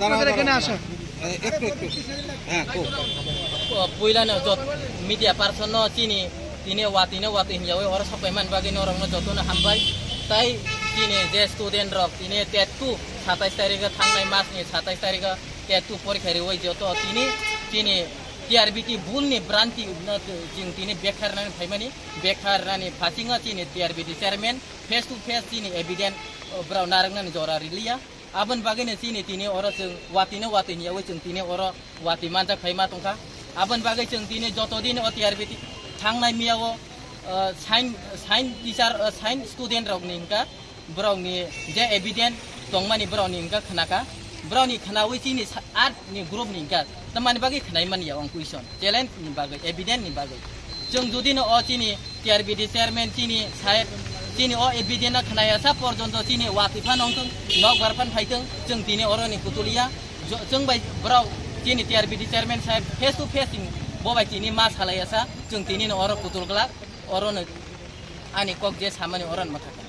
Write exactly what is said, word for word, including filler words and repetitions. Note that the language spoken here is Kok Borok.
আপনাদের এখানে আসা। একটু একটু। হ্যাঁ, কো। Puilano jot media person no chini tini watwi no watwi hinjawi oro sokpai man bagwi norok no joto no hambai. Tai chini je student rok tini TET two satais tarikh thangnai mas ni satais tarikh TET two porikha riwi joto tini chini T R B T bul ni branti no ching tini bekhar nani phaimani bekhar nani phasingo chini T R B T chairman face to face chini evident brao narwknani jora riliya. Aboni bagwino chini tini oro chwng watwino watwi hinyawi chwng tini oro watwi manjak khai ma tongkha. Aboni bagwi chwng tini joto dini o T R B T thangnai miyao, ah, science, science teacher, ah, science student rokni hwnkha borokni je evident tongmani borokni hwnkha khnakha. Borokni khnawi chini sa-, art ni group ni hwnkha tamani bagwi khnai mani ya ong question challenge ni bagwi evident ni bagwi. Chwng jodi no o chini T R B T chairman chini saheb chini o evident no khnaya sa porjonto chini watwi phan ongthung nok bar phan phaithung chwng tini oro ni kutuliya. Jo-, chwng bai borok chini T R B T chairman saheb face to face chwng bo bai tini ma salaiya sa chwng tini no oro kutul glak oro no ani kok je samani oro no mathaka.